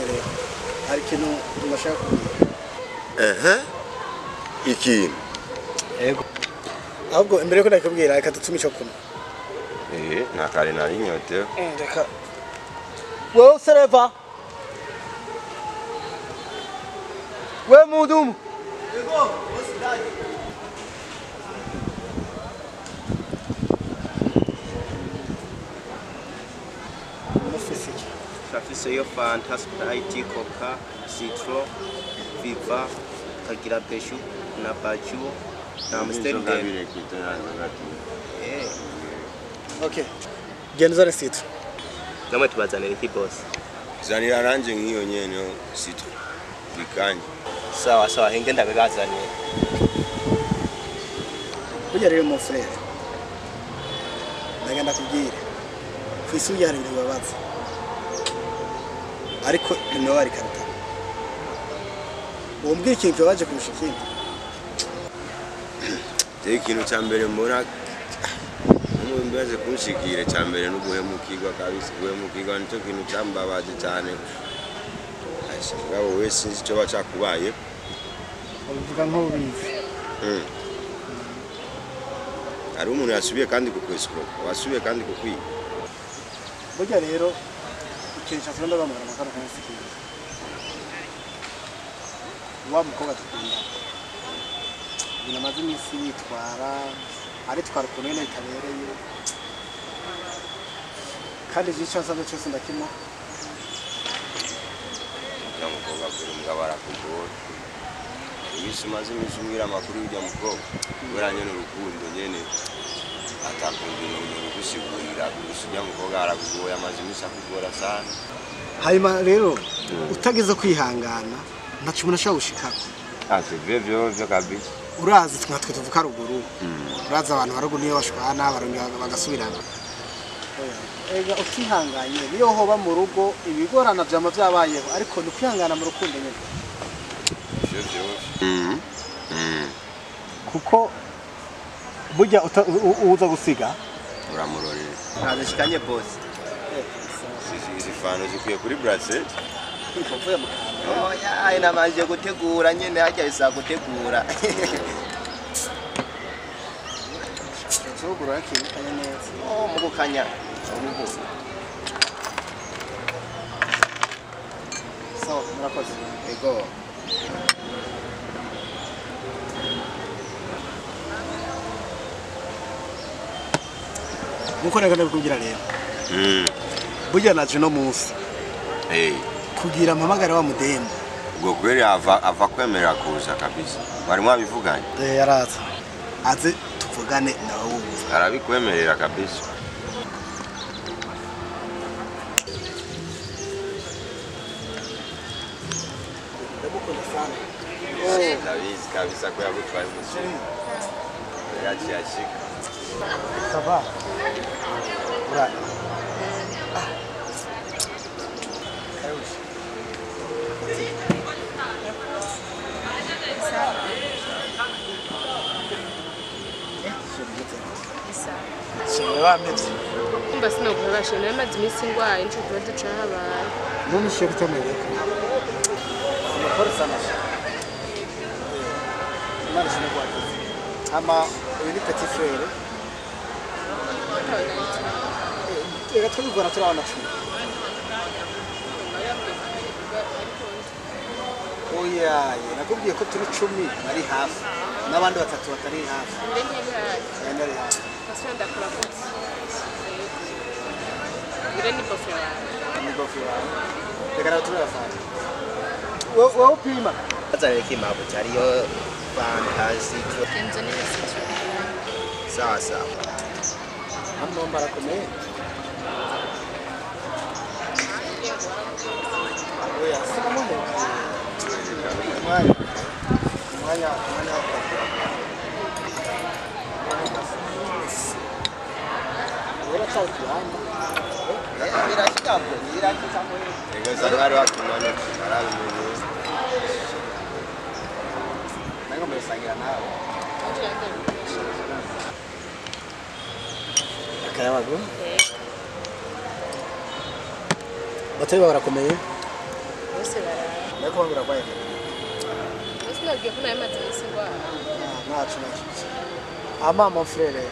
frere, hari ikintu nashaka kubwira. Ikintu. Yego. Ahubwo imbere ko ndakubwira reka dutume ico kunywa. Nakare nari nyotewe. Reka. Wewe sereva. Wewe mudumu. Yego, boss. Turafise Fanta, Sprite, Coca, Citro, Viva, kagira Beshu na Baju na Amsterdam. Okay. Genda uzane Citro. Namwe tubazanira iki boss? Zanira nanje nk'iyo nyene Citro. Bikanye. Sawa sawa, henge ndabibazaniye. Burya rero mon frere, ndagenda kubwira. Kwisi hari ibintu bibabaza. Ariko imibabaro ikaruta. Wombwira ikintu kibabaje kurusha ikindi? Jewe ikintu ca mbere mbona mbaze kunshikira ca mbere n'uguhemukirwa kabisa. Guhemukirwa nico kintu cambabaje cane. Mugabo we sinzi ico bacakubaye. Ubivuga nk'ubizi. Hari umuntu yasubiye kandi kukwescroka, wasubiye kandi kukwiba. Burya rero ikintu cyose ndabamara amakara kandi sikintu. Wa mukobwa dukundana ibintu amaze iminsi yitwara aritwara ukuntu nyene bitabereye, kandi icyo nsabye cyose ndakimo. Ujya mukobwa kuri mugabo arakugora. Iminsi umaze iminsi umbwira amakuru y'ujya mukobwa kubera nyene urukundo nyene atakunda ibintu gusigurira gusa. Ujya mukobwa arakugoye, amaze iminsi akugora sana. Hanyuma rero utageze kwihangana ntaco umuntu ashobora gushikako. Sivyo kabisa. Urazi twe tuvuka ruguru. Urazi abantu baruguru niyo bashwana barongera bagasubirana. Ega utihanganye niyo hoba mu rugo ibigorana vyama vyabayeho, ariko ni kwihangana mu rukundo nyene. Sivyo. Kuko burya uza gusiga uramurorera. Ntazishikanye boss. Izi fano zikwiye kuri bracelet. Uvuye mu kanwa. Oya, nabanje gutegura nyene hajya bisaba gutegura. Nzogura yakikanye neza. Oh, mugukanya. Ubu. Sawa, murakoze. Ego. Nkuko nagana kubwira rero. Burya naje no munsi. Kugira mpamagara wa mudemu. Ubwo kweri ava kwemera kuza kabisa. Bari mwabivuganye? Yaraza. Aze tuvugane nawe wumva. Arabikwemerera kabisa. Ndagukunda sana. Ndabizi kabisa ko yagutwaye umusore. Yaciye ashika. Ça va? Ura. Kumva sinokuhebashe nayo maze iminsi ngwaye nico kibazo cahabaye. None shiye kutemereka. Amakuru sana. Imana ishimwe kwakize. Ama uyu ni petit frere. Reka twibigora turabana cumi. Oya, nakubwiye ko turi 10 bari hafi n'abandi batatu batari hafi. Ndari hafi. Ni bofe wawe. Ni bofe wawe. Reka nawe turabafana. Wowe upima. Bazanira iki mabo cyariyo Fanta, Citro. Kenzo ni Citro. Sawa sawa. Hano barakomeye. Oya, sinamuhe. Mwanya. Mwanya, mwanya. Ego zangari wakimanuka arabimenye. Nango mbesangira nawe. Akayabago. Batari barakomeye. Bose barara. Ariko bambwira ko ayegera. Bose nabwiye ko nawe maze iminsi ndwaye. Ntacu ntacu. Ama mon frère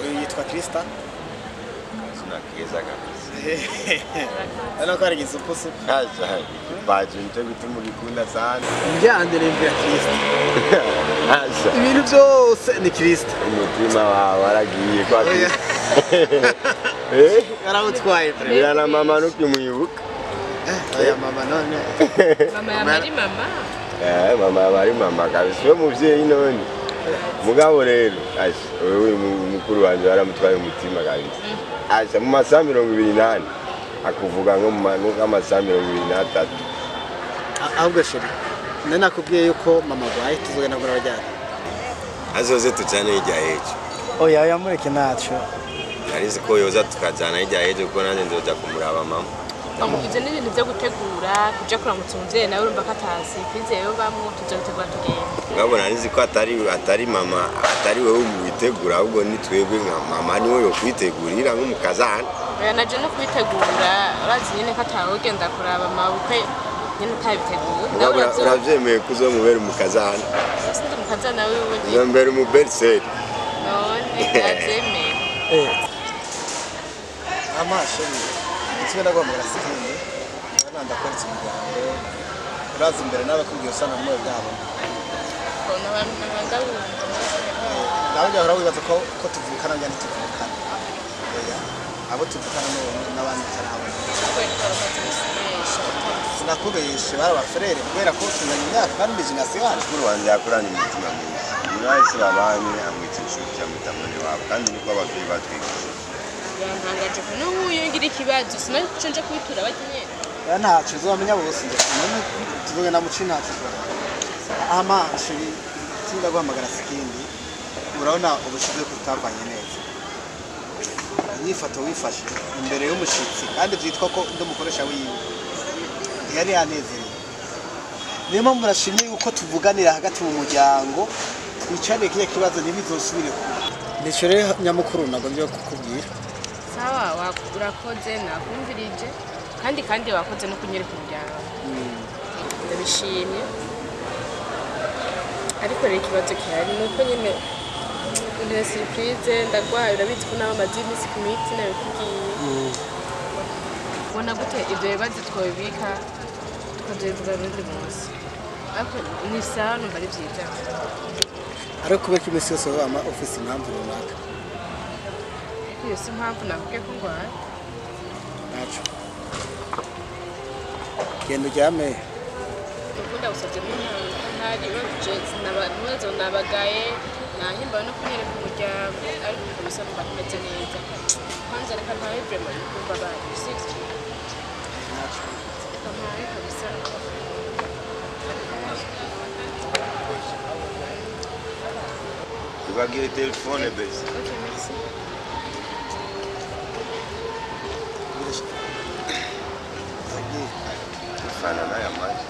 uyu yitwa Krista. Akazina keza kabisa. Urabona ko ari igisupusupu. Acha, ikipaji nico gituma ugikunda sana. Njyande nimvira Krista. Acha. Ibintu byose ni Krista. Umutima wawe waragiye kwa Krista. Eh? Yarawutwaye pre. Bila na mama nukimwibuka. Oya mama none. Mama yamari mama. Eh, mama yamari mama kabisa. We muvyeyi none. Mugabo rero, asha, wewe mukuru wanje waramutwaye umutima kabisa. Asha mu masaha 28 akuvuga nko mu amasaha 23. Ahubwo chéri, nari nakubwiye yuko mama agwaye tuzogenda kuraba ryari. Azoze tujane hirya y'ejo. Oya oya mureke ntaco. Narizi ko yoza tukajana hirya y'ejo kuko nanjye nzoja kumuraba mama. Ivyo ni ibintu vyo gutegura kuja kuramutsa umuvyeyi nawe urumva ko atazi kwizeye yo bamwo tuja gutegura tugenda. Mugabo narizi ko atari mama atari wewe witegura ahubwo ni twebwe nka mama niwe yo kwitegurira nk'umukazana. Oya naje no kwitegura urazi nyene ko atawugenda kuraba mabukwe nyene utabitegura. Mugabo uravyemeye ko uzomubera umukazana. Sindi umukazana wiwe. Uzombera umuberseri. None ndavyemeye. Ama chéri ikibera guhamagara sikindi urabona ndakweretse umuryango uraza imbere nawe kubwira usanga mu bwabo. Nawe ujya wibaza ko tuvukana cyangwa ntituvukana. Oya abo tuvukana n'abandi tutarabona. Sinakubeshe bari abafurere kubera ko tunganya imyaka kandi ni generasiyo yacu. Mukuru wanje yakuranye umutima mwiza. Umuntu wese babanye amwita inshuti amwita mwene wabo kandi niko abavyeyi batwigishije. Yantangaje ko n'uyu ngira ikibazo sinaco nje kubitura bakinyene. Ya ntaco uzomenya bose nje none tuzogenda mu cinaco. Ama chéri tinda guhamagara sikindi urabona ubushize kutavanye neza. Inyifato wifashe imbere y'umushitsi kandi byitwa ko ndumukoresha wiwe. Ntiyari yanezerewe. Niyo mpamvu murashimye yuko tuvuganira hagati mu muryango twicare kiriya kibazo ntibizosubire kuba. Nico rero nyamukuru nagombye kukubwira. Sawa urakoze nakumvirije kandi wakoze no kunyereka umuryango. Ndabishimye. Ariko rero ikibazo gihari nuko nyene ntera surprise ndagwaye urabizi ko nawe maze iminsi ku miti nabikubwiye. Ubona gute ibyo bibazo twobibika tukazobivuga urundi munsi. Ariko ni sawa numva ari vyiza. Ariko kubera ko iminsi yose wama ufise impamvu runaka. Ariko iyo si impamvu nakubwiye ko ngwaye. Ntaco. Genda uryame. Ukunda gusavye ntari uraje nabagaye nahimbawe no kunyereka umuryango ariko kabisa numva ntameze neza. Kwanza reka ntahe vraiment kumva abantu sivyo. Ntaco. Reka ntahe kabisa. Ubagiye telefone bese. Ok, merci. Fana nayo amazi.